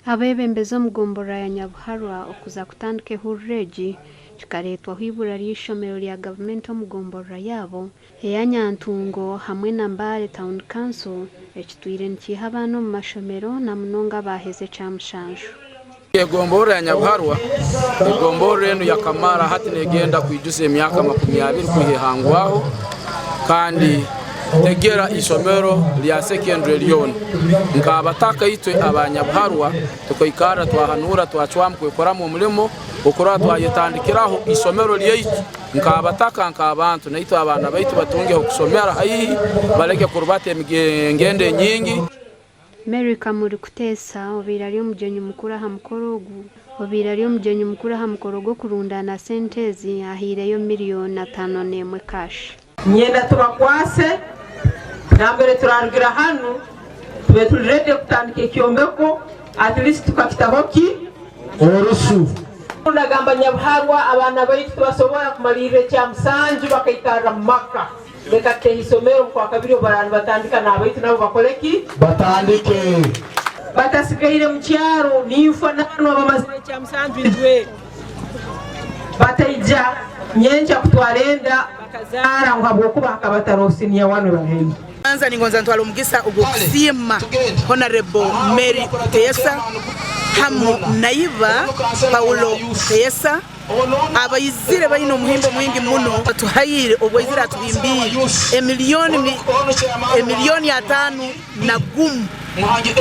Abeebembezi omu gomborora ya Nyabuharwa okuza kutandika ehururu egi kikareetwaho eibura ry'eishomero rya gavumenti omu gomborora yaabo eya Nyantungo hamwe na Mbale Town Council ekitwire nikiiha abaana omu mashomero na munonga abaaheza ekyamushanju. Egomborora ya Nyabuharwa, egomborora enu yakamara hati negenda kwijuza emyaka 20 kwiha ehangwaho kandi tegera ishomero rya secondary ryona. Nk'abataka itwe aba Nyabuharwa tukaikarra twahanuura twacwamu kwekoramu omulimo okurora twayetandikiraho ishomero ryaitu nk'abataka nk'abantu naitwe abaana baitu batunge hokusomera haihi baleke kurubata engendo enyingi. Mary Kamuri Kuteesa obaire ari omugyenyi mukuru aha mukoro ogu obaire ari omugyenyi mukuru aha mukoro gw'okurundaana sente ezi ahaireyo miriyoni 51 cash. Nyenda tubakwase nambere turarugira hanu tube turi ready kutandika ekyombeko at least tukakitaho ki? Orusu. Ndagamba Nyabuharwa abaana baitu tibasobora kumalirra ekyamusanju bakaikarra mu maka. Leka tuteho isomero omu kwakabiri obu baraaba nibatandika n'abaitu nabo bakole ki? Batandike. Batasigaire mu kyaro ninfa nanu abamazire ekyamusanju itwe. Bataija nyenkya kutwara enda bakazaara ngu habwokuba hakaba hataroho siniya wanu ebali haihi. Kubanza ningonza ntwale omugisa ogw'okusiima Honarebo Mary Kuteesa hamu na iba Paulo Kuteesa abaizire baine omuhimbo mwingi muno atuhaire obu aizire atuhimbiire emiliyoni 51.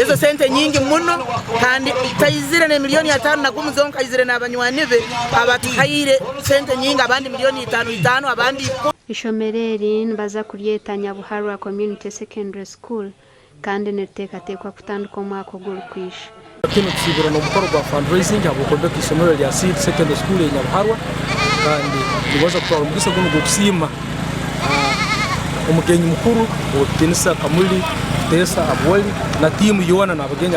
Ezo sente nyingi muno kandi taizire n'emiliyoni 51 zonka, aizire n'abanywani be abatuhaire sente nyingi abandi miliyoni itaano itaano abandi ikumi. Eishomero eri nibaza kuryeta Nyabuharwa Community Secondary School kandi niriteekateekwa kutandika omwaka ogurikwija. Kinu tusiibire n'omukoro gwa fundraising habw'okwombeka eisomero rya Seed Secondary School e Nyabuharwa kandi ningonza kutwara omugisa gunu gw'okusiima omugenyi mukuru ow'ekitiinisa Kamuli Kuteesa Abwoli na tiimu yoona n'abagenyi